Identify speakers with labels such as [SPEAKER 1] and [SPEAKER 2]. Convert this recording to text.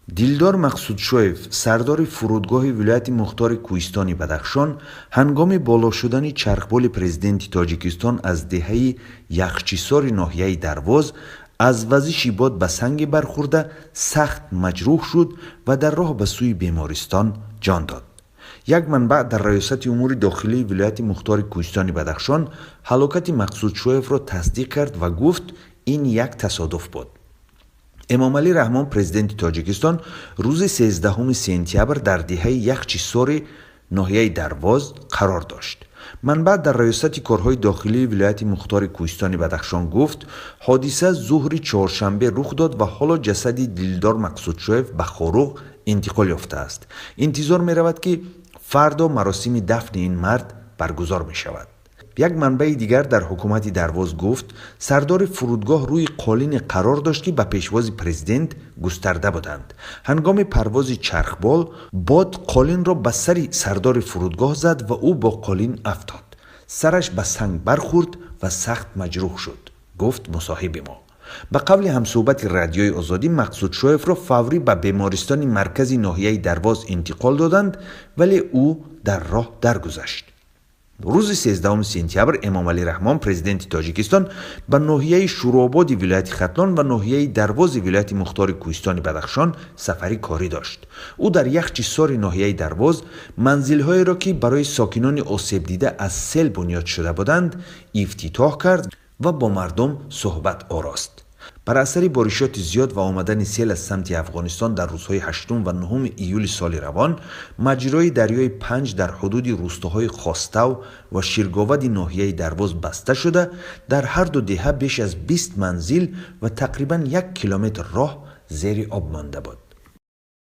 [SPEAKER 1] Дилдор Мақсудшоев, сардори фурудгоҳи вилояти мухтори Кӯҳистони Бадахшон, ҳангоми боло шудани чархболи президенти Тоҷикистон аз деҳаи Яхчисори ноҳияи Дарвоз аз вазиши бод ба санге бархӯрда, сахт маҷрӯҳ шуд ва дар роҳ ба сӯи бемористон ҷон дод. Як манбаъ дар Раёсати умури дохилии вилояти мухтори Кӯҳистони Бадахшон ҳалокати Мақсудшоевро тасдиқ кард ва гуфт, ин як тасодуф буд. Эмомалӣ Раҳмон, президенти Тоҷикистон, рӯзи 13 сентябр дар деҳаи Яхчисори ноҳияи Дарвоз қарор дошт. Манбаъ дар Раёсати корҳои дохилии вилояти мухтори Кӯҳистони Бадахшон гуфт, ҳодиса зуҳри чоршанбе рух дод ва ҳоло ҷасади Дилдор Мақсудшоев ба Хоруғ интиқол ёфтааст. Интизор меравад, ки фардо маросими дафни ин мард баргузор мешавад. Як манбаи дигар дар ҳукумати Дарвоз гуфт, сардори фурудгоҳ рӯи қолине қарор дошт, ки ба пешвози президент густарда буданд. Ҳангоми парвози чархбол бод қолинро ба сари сардори фурудгоҳ зад ва ӯ бо қолин афтод. Сараш ба санг бархӯрд ва сахт маҷрӯҳ шуд, гуфт мусоҳиби мо. Ба қавли ҳамсӯҳбати Радиои Озодӣ, Мақсудшоевро фаврӣ ба бемористони маркази ноҳияи Дарвоз интиқол доданд, вале ӯ дар роҳ даргузашт. Рӯзи 13 сентябр Эмомалӣ Раҳмон, президенти Тоҷикистон, ба ноҳияи Шӯрободи вилояти Хатлон ва ноҳияи Дарвози вилояти мухтори Кӯҳистони Бадахшон сафари корӣ дошт. Ӯ дар Яхчисори ноҳияи Дарвоз манзилҳоеро, ки барои сокинони осебдида аз сел бунёд шуда буданд, ифтитоҳ кард ва бо мардум суҳбат орост. Бар асари боришоти зиёд ва омадани сел аз самти Афғонистон дар рӯзҳои 8 ва 9 июли соли равон, маҷрои дарёи Панҷ дар ҳудуди рӯстоҳои Хостав ва Ширговади ноҳияи Дарвоз баста шуда, дар ҳарду деҳа беш аз 20 манзил ва тақрибан 1 километр роҳ зери об монда буд.